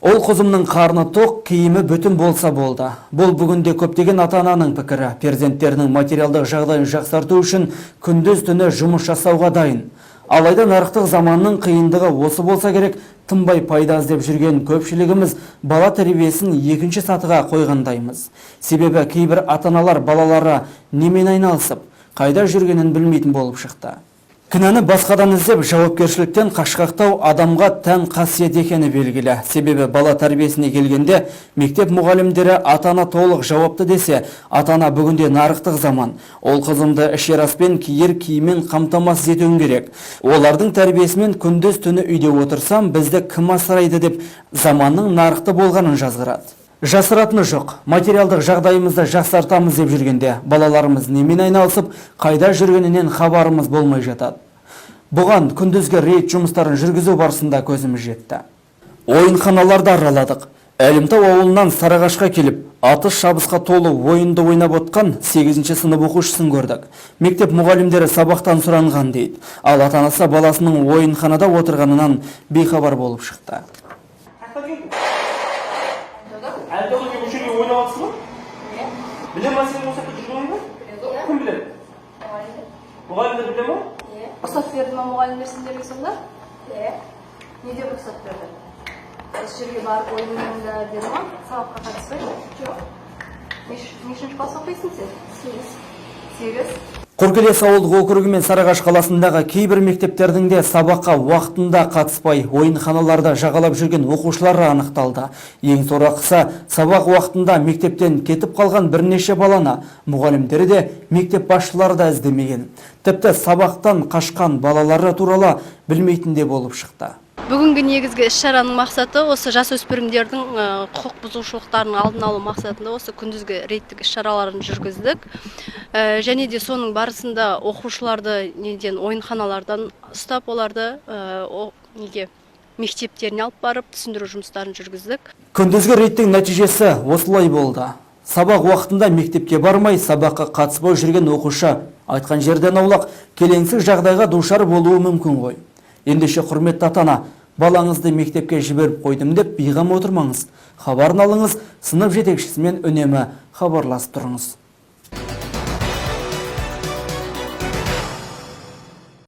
Ұл қызымның қарны тоқ, киімі бүтін болса болды. Бұл бүгінде көптеген ата-ананың пікірі. Перзенттерінің материалдық жағдайын жақсарту үшін күндіз түні жұмыс жасауға дайын. Алайда нарықтық заманның қиындығы осы болса керек, тынбай пайда іздеп жүрген көпшілігіміз бала тәрбиесін екінші сатыға қойғандаймыз. Себебі кейбір ата-аналар балалары немен айналысып, қайда жүргенін білмейтін болып шықты. Кінәні басқадан іздеп, жауапкершіліктен қашқақтау адамға тән қасиет екені белгілі. Себебі бала тәрбиесіне келгенде мектеп мұғалімдері ата-ана толық жауапты десе, ата-ана бүгінде нарықтық заман. Ол қызымды ішер аспен, киер киіммен қамтамасыз етуім керек. Олардың тәрбиесімен күндіз түні үйде отырсам, бізді кім асырайды деп заманның нарықты болғанын жазғырады. Жасыратыны жоқ, материалдық жағдайымызды жақсартамыз деп жүргенде балаларымыз немен айналысып, қайда жүргенінен хабарымыз болмай жатады. Бұған күндізгі рейд жұмыстарын жүргізу барысында көзіміз жетті. Ойынханаларды араладық. Әлімтау ауылынан Сарыағашқа келіп, атыс шабысқа толы ойынды ойнап отқан 8 сынып оқушысын көрдік. Мектеп мұғалімдері сабақтан сұранған дейді. Ал ата-анасы баласының ойынханада отырғанынан бейхабар болып шықты. Әлі де осы жерге ойнап жатсың ба? Біле ма сен осы жақта жүргеніңді? Кім біледі? Мұғалімдер біле ма? Рұқсат берді ма мұғалімдер сендерге сонда? Иә. Не деп рұқсат берді? Осы жерге барып ойын ойнаңдар деді ма? Сабаққа қатыспай? Жоқ. Нешінші класс оқисың сен? 8. 8? Құркелес ауылдық округі мен Сарыағаш қаласындағы кейбір мектептердің де сабаққа уақытында қатыспай, ойынханаларда жағалап жүрген оқушылары анықталды. Ең сорақысы, сабақ уақытында мектептен кетіп қалған бірнеше баланы мұғалімдері де, мектеп басшылары да іздемеген. Тіпті сабақтан қашқан балалары туралы білмейтін де болып шықты. Бүгінгі негізгі іс-шараның мақсаты осы жасөспірімдердің құқық бұзушылықтарының алдын алу мақсатында осы күндізгі рейдтік іс-шараларын жүргіздік. Және де соның барысында оқушыларды неден, ойынханалардан ұстап, оларды неге, мектептеріне алып барып, түсіндіру жұмыстарын жүргіздік. Күндізгі рейдтің нәтижесі осылай болды. Сабақ уақытында мектепке бармай, сабаққа қатыспай жүрген оқушы айтқан жерден аулақ, келеңсіз жағдайға душар болуы мүмкін ғой. Ендеше, құрметті ата-ана, балаңызды мектепке жіберіп қойдым деп бейғам отырмаңыз. Хабарын алыңыз, сынып жетекшісімен үнемі хабарласып тұрыңыз.